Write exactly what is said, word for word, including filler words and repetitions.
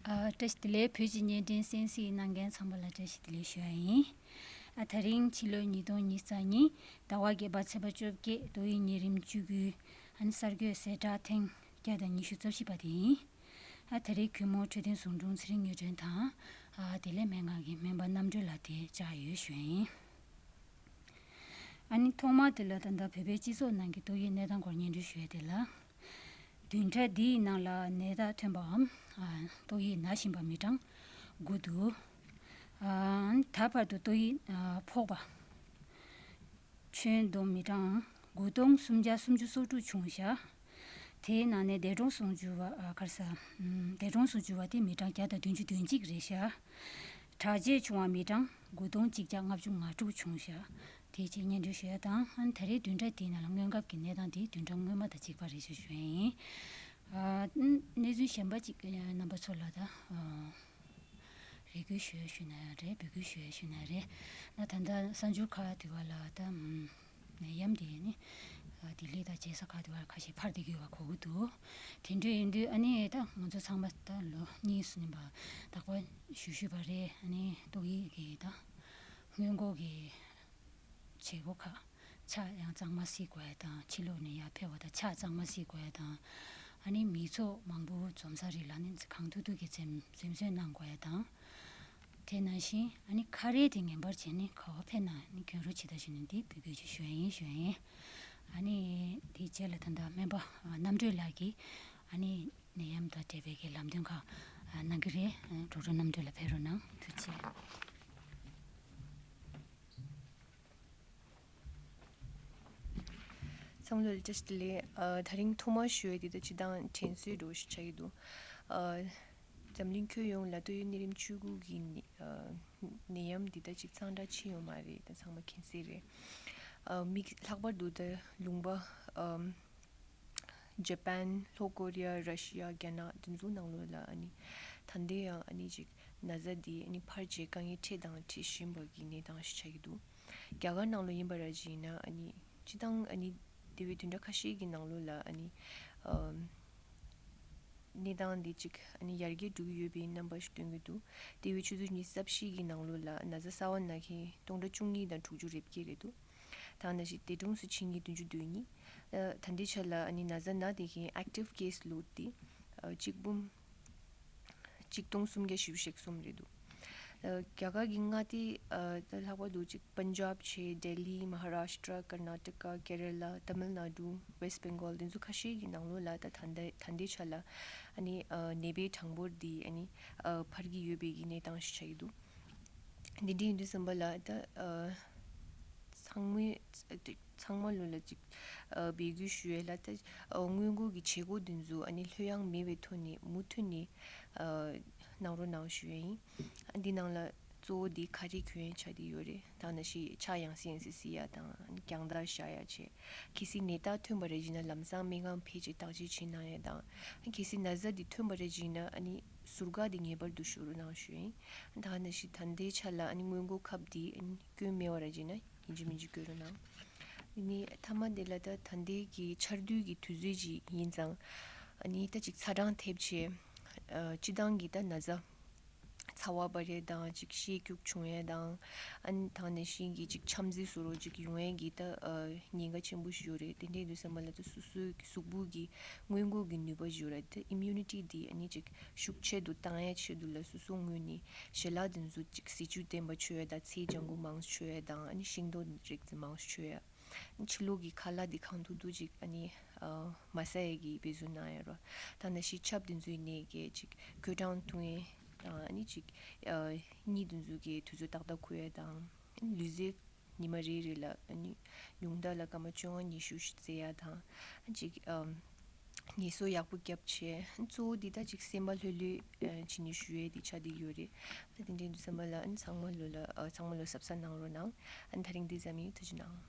ཨ། བཀྲ་ཤིས་བདེ་ལེགས། བོད་ཀྱི་བརྙན་འཕྲིན་གསན་གཟིགས་གནང་མཁན་ཚང་མ་ལ་བཀྲ་ཤིས་བདེ་ལེགས་ཞུ་ཡ་ཡིན། ཨ། ད་རིང་ཕྱི་ལོ་ཉིས་སྟོང་ཉི་ཤུ་རྩ་གཉིས་ཟླ་བ་བརྒྱད་པ་ཚེས་པ་བཅོ་བརྒྱད། ཏོག་དབྱིབས་གཉན་རིམས་བཅུ་དགུ། ཨ་ནི་གསར་འགོད་གསལ་བསྒྲགས་ཐེངས་བརྒྱ་དང་ཉི་ཤུ་རྩ་བཞི་པ་དེ་ཡིན། ཨ། ད་རེས་གུས་མོ་འཕྲོད་བསྟེན་ཟུང་དྲུང་ཚེ་རིང་དངོས་སྒྲོན་དང་། ཨ། བདེ་ལེགས་སྨན་ཁང་གི་སྨན་པ་རྣམ་གྲོལ་ལགས་དེ་བཅར་ཡོད་ཞུ་ཡ་ཡིན། ཨ་ནི་ཐོག་མར་དེ་ལ་ད་ལྟ་བོད་པའི་སྤྱི་ཚོགས་ནང་གི་ཏོག་དབྱིབས་གནས་སྟངས་སྐོར་སྙན་སྒྲོན་ཞུ་ཡ་དེ་ལ། བདུན་ཕྲག་འདིའི་ནང་ལ་ནད་རྟགས་ཐོན་པའམ། ཨ། ཏོག་དབྱིབས་ན་བཞིན་པ་མི་གྲངས་དགུ་འདུག། ཨ། ད་བར་དུ་ཏོག་དབྱིབས། ཨ། ཕོག་པ་ཁྱོན་བསྡོམས་མི་གྲངས་དགུ་སྟོང་སུམ་བརྒྱ་སུམ་ཅུ་སོ་དྲུག་བྱུང་ཤག། དེའི་ནང་ནས་འདས་གྲོངས་སུ་གྱུར་བ། ཨ། ག་རེ་ཟ། ཨམ། འདས་གྲོངས་སུ་གྱུར་བ་དེ་མི་གྲངས་བརྒྱ་དང་བདུན་ཅུ་དོན་གཅིག་རེད་ཤག། དྲག་སྐྱེད་བྱུང་བ་མི་གྲངས་དགུ་སྟོང་གཅིག་བརྒྱ་ལྔ་བཅུ་ང་དྲུག་བྱུང་ཤག། དེ་བཅས་སྙན་སྒྲོན་ཞུ་ཡ་དང་། ཨ་ནི་ད་རེས་བདུན་ཕྲག་འདིའི་ནང་ལ་སྔོན་ཁབ་ཀྱི་གནས་སྟངས་དེ་བདུན་ཕྲག་སྔོན་མ་དང་གཅིག་པ་རེད་ཅེས་ཞུ་ཡ་ཡིན། ཨ། གནས་ཚུལ་གཞན་པ་ཅིག་རྣམ་པ་ཚོ་ལ་ད། ཨ། རེ་སྐུལ་ཞུ་ཡ་ཞུ་ན་རེད། འབོད་སྐུལ་ཞུ་ཡ་ཞུ་ན་རེད། ད་ད་ལྟ་གསར་འགྱུར་ཁག་དེ་བ་ལ་ད། ཨམ། ནད་ཡམས་དེ་ནི། ཨ། ལྡི་ལི་དང་རྒྱལ་ས་ཁག་དེ་བར་ཁ་ཤས་འཕར་བསྡད་ཡོད་པ་གོ་གི་འདུག། དེ་འདྲ་ཡིན་དུས་ཨ་ནི་ད་ང་ཚོ་ཚང་མ་ད་ལོ་གཉིས་ཙམ་ཡིན་པ་རྟག་པར་ཞུ་ཞུས་པ་རེད། ཨ་ནི་ཏོག་དབྱིབས་ཀྱི་ད་སྔོན་འགོག་གི་བྱེད་སྒོ་ཁག། ཕྱག་ཡང་གཙང་མ་བསྲེག་དགོས་ཡ་དང་། ཕྱི་ལོགས་ནས་ཡར་ཕེབས་པ་དང་ཕྱག་གཙང་མ་བསྲེག་དགོས་ཡ་དང་། ཨ་ནི་མི་ཚོགས་མང་པོ་འཛོམས་ས་རིགས་ལ་ནི་གང་ཐུབ་ཐུབ་ཀྱིས་འཛེམ་འཛེམ་ཟོན་གནང་དགོས་ཡ་དང་། དེ་ནང་བཞིན་ཨ་ནི་ཁ་རས་དེ་ངེས་པར་བྱས་ནས་ག་པར་ཕེབས་ན་ནི་གྱོན་རོགས་བྱེད་ད་ཞུ་ནས་འདི་འབོད་སྐུལ་ཅིག་ཞུ་ཡ་ཡིན་ཞུ་ཡ་ཡིན། ཨ་ནི་དེའི་རྗེས་ལ་ད་ལྟ་སྨན་པ་རྣམ་གྲོལ་ལགས་ཀྱིས་ཨ་ནི་ནད་ཡམས་དང་འབྲེལ་བའི་གི་ལམ་སྟོན་ཁག་གནང་གི་རེད། གྲོགས་གྲོགས་རྣམ་གྲོལ་ལགས་ཕེབས་རོགས་གནང་། ཐུགས་རྗེ་ཆེ། བསམ་བློ་ལ་བཀྲ་ཤིས་བདེ་ལེགས། ཨ། དེ་རིང་ཐོག་མར་ཞུ་ཡས་དེ་ད་སྤྱིར་བཏང་དྲན་གསོའི་འདྲ་བོ་ཞིག་ཆགས་ཀྱི་འདུག། ཨ། འཛམ་གླིང་ཁྱོན་ཡོངས་ལ་ཏོག་དབྱིབས་གཉན་རིམས་བཅུ་དགུ་གི་ནད་ཨ་ནད་ཡམས་འདི་ད་ཅིག་གཙང་སྦྲ་ཕྱིན་ཡོད་མ་རེད། ད་ཚང་མ་མཁྱེན་གསལ་རེད། ཨ། དམིགས་ལྷག་པར་དུ་ད་ལུང་པ་ཨ་ཇ་པན། ལྷོ་ཀོ་རི་ཡ། ར་ཤི་ཡ། རྒྱ་ནག་དེ་ཚོ་ནང་ལོགས་ལ་ཨ་ནི་ད་ལྟའི་ཡང་ཨ་ནི་ཅིག་ན་ཚ་འདི་ཨ་ནི་འཕར་བྱས་དཀའ་ངལ་འཕྲད་དང་འཕྲད་བཞིན་པ་གི་གནས་སྟངས་ཤིག་ཆགས་ཀྱི་འདུག། རྒྱ་གར་ནང་ལོགས་ཡིན་པ་ར་ཅིག་ཡིན་ན་ཨ་ནི་སྤྱིར་བཏང་ཨ་ནི་འདས་པའི་བདུན་ཕྲག་ཁ་ཤས་ཀྱི་ནང་ལོགས་ལ་ཨ་ནི་ཨམ་གནས་སྟངས་འདི་ཅིག་ཨ་ནི་ཡར་རྒྱས་འགྲོ་གི་ཡོད་པའི་རྣམ་པ་ཞིག་སྟོན་གྱི་འདུག། འདས་པའི་ཆུ་ཚོད་ཉི་ཤུ་རྩ་བཞི་གི་ནང་ལོགས་ལ་ན་ཚ་གསར་པ་ན་མཁན་སྟོང་ཕྲག་བཅུ་གཉིས་དང་དྲུག་ཅུ་རེ་བརྒྱད་རེད་འདུག། ད་ནང་བཞིན་འདས་གྲོངས་སུ་ཕྱིན་མཁན་བདུན་ཅུ་དོན་གཉིས། ད་ལྟའི་ཆ་ལ་ཨ་ནི་ན་ཚ་ན་བསྡད་མཁན་active case load་དེ་ཨ་གཅིག་འབུམ་གཅིག་སྟོང་སུམ་བརྒྱ་བཞི་བཅུ་ཞེ་གསུམ་རེད་འདུག། ཨ་རྒྱ་གར་གྱི་མངའ་སྡེ་ཨ་ད་ལྷག་པར་དུ་གཅིག་པན་ཇབ་བྱས། ལྡི་ལི། མ་ཧ་རཱ་ཤི་ཏྲ། ཀར་ན་ཊ་ཀ། ཀེ་ར་ལ། ཏ་མིལ་ནཱ་ཌུ། ཝེསྟ་བེང་གོལ། དེ་ཚོ་ཁ་ཤས་ཀྱི་ནང་ལོགས་ལ་ད་ད་ལྟ་ད་ལྟའི་ཆ་ལ་ཨ་ནི་ཨ་ནད་པའི་གྲངས་འབོར་འདི་ཨ་ནི་ཨ་འཕར་གྱི་ཡོད་པའི་གི་གནས་སྟངས་ཤིག་ཆགས་ཀྱི་འདུག། འདི་འདྲ་ཡིན་དུས་ཙམ་པ་ལ་ད་ཨ་ཚང་མས་ཚང་མ་ལོ་ལ་ཅིག་ཨ་འབོད་སྐུལ་ཞུ་ཡས་ལ་ད་ཨ་སྔོན་འགོག་གི་བྱེད་སྒོ་འདི་ཚོ་ཨ་ནི་ལྷོད་ཡངས་མེད་པའི་ཐོག་ནས་མུ་མཐུད་ནས་ཨ་གནང་རོགས་གནང་ཞུ་ཡས་ཡིན། ཨ་འདི་ནང་ལ་གཙོ་བོ་འདི་ཁ་རས་གྱོན་ཡས་ཆགས་བསྡད་ཡོད་རེད། ད་ནང་བཞིན་ཕྱག་ཡང་སེ་ཡང་སེ་བསྲེག་ཡས་དང་། ཨ་ནི་རྒྱང་ལྟ་བཞག་ཡས་བྱས། གལ་སྲིད་ནད་རྟགས་ཐོན་པ་རེད་ཅེ་ན་ལམ་སང་སྨན་ཁང་ཕེབས་བྱས་བརྟག་དཔྱད་བྱེད་གནང་ཡས་དང་། ཨ་གལ་སྲིད་ན་ཚ་འདི་ཐོན་པ་རེད་ཅེ་ན་ཨ་ནི་ཟུར་བཀག་འདི་ངེས་པར་དུ་ཞུ་རོགས་གནང་ཞུ་ཡིན། ད་ནང་བཞིན་ད་ལྟའི་ཆ་ལ་ཨ་ནི་སྔོན་འགོག་ཁབ་འདི་ཨ་ནི་སྐྱོན་མེད་པ་རེད་ཅེ་ན་ཡིན་གཅིག་མིན་གཅིག་སྐྱོན་རོགས་གནང་། དེ་ནས་མཐའ་མ་དེ་ལ་ད་ད་ལྟའི་གི་ཆར་དུས་ཀྱི་དུས་ཚོད་ཅིག་ཡིན་ཙང་། ཨ་ནི་ད་ཅིག་ཚ་གྲང་ཐེབས་བྱས་ཨ་སྤྱིར་བཏང་གི་ད་ན་ཚ་ཚ་བ་འབར་ཡས་དང་། ཅིག་བཤལ་སྐྱུག་བྱུང་ཡས་དང་། ཨ་ནི་ད་ནང་བཞིན་གྱི་ཅིག་ཆམ་ཟིལ་བཟོ་རོགས་ཅིག་ཡོང་ཡས་ཀྱི་ད་ཨ་ཉེན་ཁ་ཆེན་པོ་ཞིག་ཡོད་རེད། དེ་འདྲ་ཡིན་དུས་ཙམ་པ་ལ་ད་སོ་སོའི་གི་གཟུགས་པོ་གི་སྔོན་འགོག་གི་ནུས་པ་ཞིག་ཡོད་རེད། ད་ཨི་མིའུ་ནི་ཊི་འདི་ཨ་ནི་ཅིག་ཤུགས་ཆེ་དུ་བཏང་ཡས་ཆེད་དུ་ལ་སོ་སོ་ངོས་ནས་ཞལ་ལག་དེ་ཚོ་ཅིག་ཟས་བཅུད་ལྡན་པ་མཆོད་ཡས་དང་། ཚལ་ལྗང་གུ་མང་ཙམ་མཆོད་ཡས་དང་། ཨ་ནི་ཤིང་ཏོག་རིགས་དེ་མང་ཙམ་མཆོད་ཡས། ཕྱི་ལོགས་ཀྱི་ཁ་ལག་འདི་གང་ཐུབ་ཐུབ་ཅིག་ཨ་ནི་ཨ་མ་ཟ་ཡས་ཀྱི་འབད་བརྩོན་གནང་ཡས་རོགས། ད་ནང་བཞིན་ཆབ་འདི་ཚོའི་ནང་གི་ཅིག་ཀོད་གྲང་འཐུང་ཡས་དང་། ཨ་ནི་ཅིག་ཨ་གཉིད་འདི་ཚོ་གི་དུས་ཚོད་ཏག་ཏག་ཁུག་ཡས་དང་། ཨ་ནི་ལུས་རྩལ་ཉི་མ་རེ་རེ་ལ་ཨ་ནི་ཉུང་མཐའ་ལ་སྐར་མ་བཅོ་ལྔ་ཉི་ཤུ་ཞིག་རྩེ་ཡས་དང་། ཨ་ཅིག་ཨ་ངལ་གསོ་ཡག་པོ་བརྒྱབ་བྱས། ཨ་གཙོ་བོ་འདི་ད་ཅིག་སེམས་པ་ལྷོད་ལྷོད་ཨ་བྱེད་ནས་བཞུགས་ཡས་འདི་ཆགས་བསྡད་ཡོད་རེད། ད་དེ་འདྲ་ཡིན་དུས་ཙམ་པ་ལ་ཨ་ནི་ཚང་མ་ལོ་ལ་ཨ་ཚང་མ་ལོ་གཟབ་གཟབ་གནང་རོགས་གནང་། ཨ་ནི་ད་རིང་འདི་ཙམ་ཡིན། ཐུགས་རྗེ་གནང་།